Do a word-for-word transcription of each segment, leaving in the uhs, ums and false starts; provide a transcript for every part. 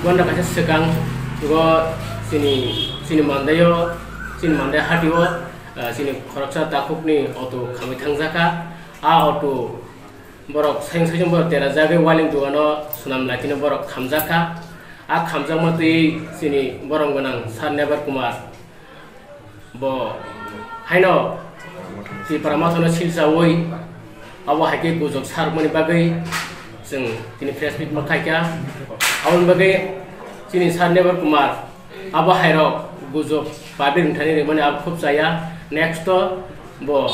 Buanda kaisa swkang go chini, chini mandaio, chini mandai hatio, ah, chini khoroksa takhukni auto khamwi thangjakha. A auto borok sayung sayung borok tera jagwi waling dugano swnam laitino borok khamjakha. A khamjakma twi chini borom gwnang Sir Nebar Kumar bo haino Tipra Mothano silsawi abo hai khe gujok sarmani bagwi chwng tini press meet ma khaikha. Aboni bagwi chini Sir Nebar Kumar abo hairok gujok public ni thani rimani abo khub chaya. Next to bo,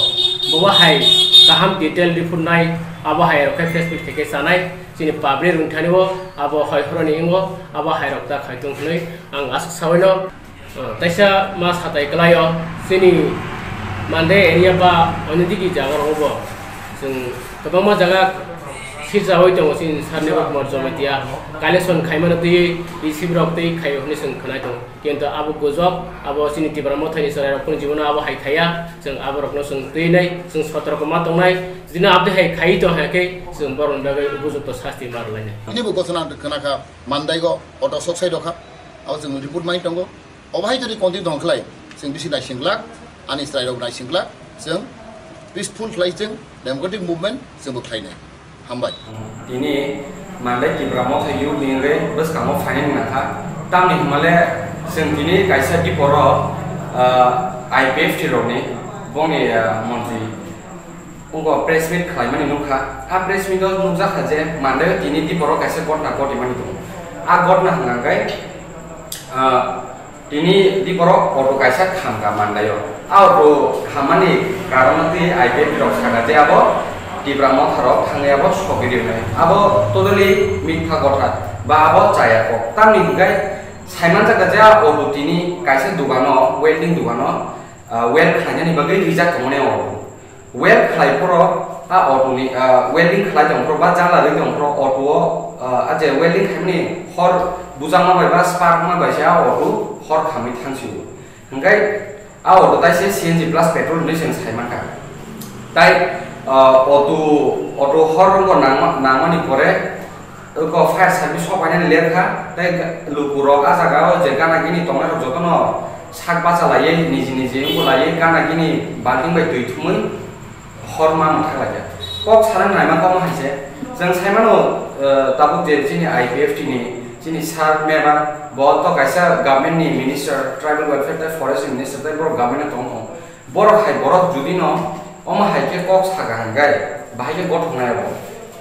bo hai kaham detail report nai abo hairok khe press meet khe khe chanai chini public ni thani o abo hai horoni ingo abo hairok ta khai tong hwnwi ang aswk sawi no. Ah, taisa ma satai kwlaio, chini Mandai area ba onidigi jaga rogo bo chwng kwbangma jaga sirjawi tongo chini Sir Nebar Kumar Jamatia. Collection khaimano twi E C B rok twi khaio hwnwi chwng khwnai tongo. Kintu abo gujok, abo chini Tipra Mothani chwrairok kunu jibono abo hai khaiya, chwng aborokno chwng twi nai, chwng sotorko ma tongnai. Jini abdi hai khai tong hai khe chwng borokni bagwi upojukto sasti ma rwlainai. Ini bo gosona khwnakha Mandaigo auto sok sai dokha, abo chwng report mai tongo. Obo hai jodi continue tong khlai, chwng bisi naising glak, ani chwrairok naising glak, chwng peaceful khlai chwng democratic movement chwngbo khlainai. Hambai. Tini Mandai Tipra Motha youth ni wngwi bwskango phainai wngkha. Tamni hwnmale chwng tini kaisa diporo, ah, I P F T rokni bongni, ah, montri Wngkha press meet khlaimani nukha. A press meet o nukjakha je Mandai o tini diporo kaisa gotna gotimani tongo. A gotna hwnkha khe, ah, tini diporo auto kaisa khamkha Mandai o. A auto khammani karon no twi I P F T rok sakha je abo Tipra Motha rok thangwi abo sogwi rwnai. Abo totally mitha kotha ba abo chaya kok. Tamni hwnkhe saimanjakha je a auto tini kaisa dogano, welding dogano, ah, weld khlainani bagwi rijak tongmani auto. Weld khlai phoro a auto ni, ah, welding khlai tong phoro ba jala rwi tong phoro auto o, ah, a je welding khaimani hor bujakma bai ba spark ma bai se a auto hor khamwi thang sio. Hwnkhe a auto tai se C N G plus petrol hinwi chwng sai mankha. Tai, ah, auto, auto hor wngkha nangma-, nangmani pore Oko fire service sok painani ler kha, tei ga-, lukurok a jaga o je gana gini tongnai rok jotono sak bacha laiwi niji niji wngbo laiwi gana gini balting bai twi thumwi hor ma mwthak lai kha. Kok sana naima kok hai se. Chwng sai mano, eh, tabuk je chini I P F T ni chini sir member bo to kaisa government ni minister, tribal welfare tei forest minister tei borok government ni tong tong. Borok hai borok judino omo hai khe kok saka hwnkhe bahai khe gothoknai abo.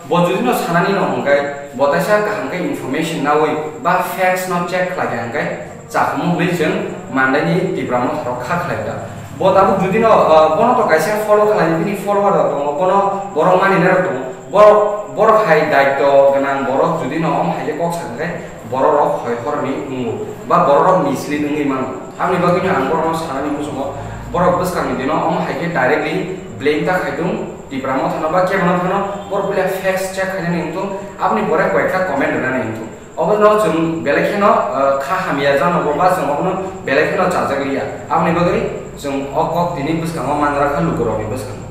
Bo judino sanani no hwnkhe bo taisa kaham khe information nawi ba facts no check khlai kha hwnkhe chakhumu hwnwi chwng Mandai ni Tipra Motha rok kha khlai kha. Bo tabuk judino, ah, bono to kaisa follow khlai bini follower rok tongo, bono borok maninai rok tongo. Borok, borok hai daityo gwnang borok judino omo hai khe kok saka hwnkhe borok rok hoi horni wngo ba borok rok mislead wngwi mano. Aboni bagwino ang borokno sanani muchungo, borok bwskangni dino omo hai khe directly blame ta khai tung, Tipra Mothano ba kebono phano, borok puila facts check khainani wng tung, aboni pore koi ekta comment rwnani wng tung. Obono chwng belai kheno, eh, kha hamya jano bo ba chwng obono belai kheno chajak liya. Aboni bagwi chwng o kok tini bwskango manra kha lukurokni bwskango.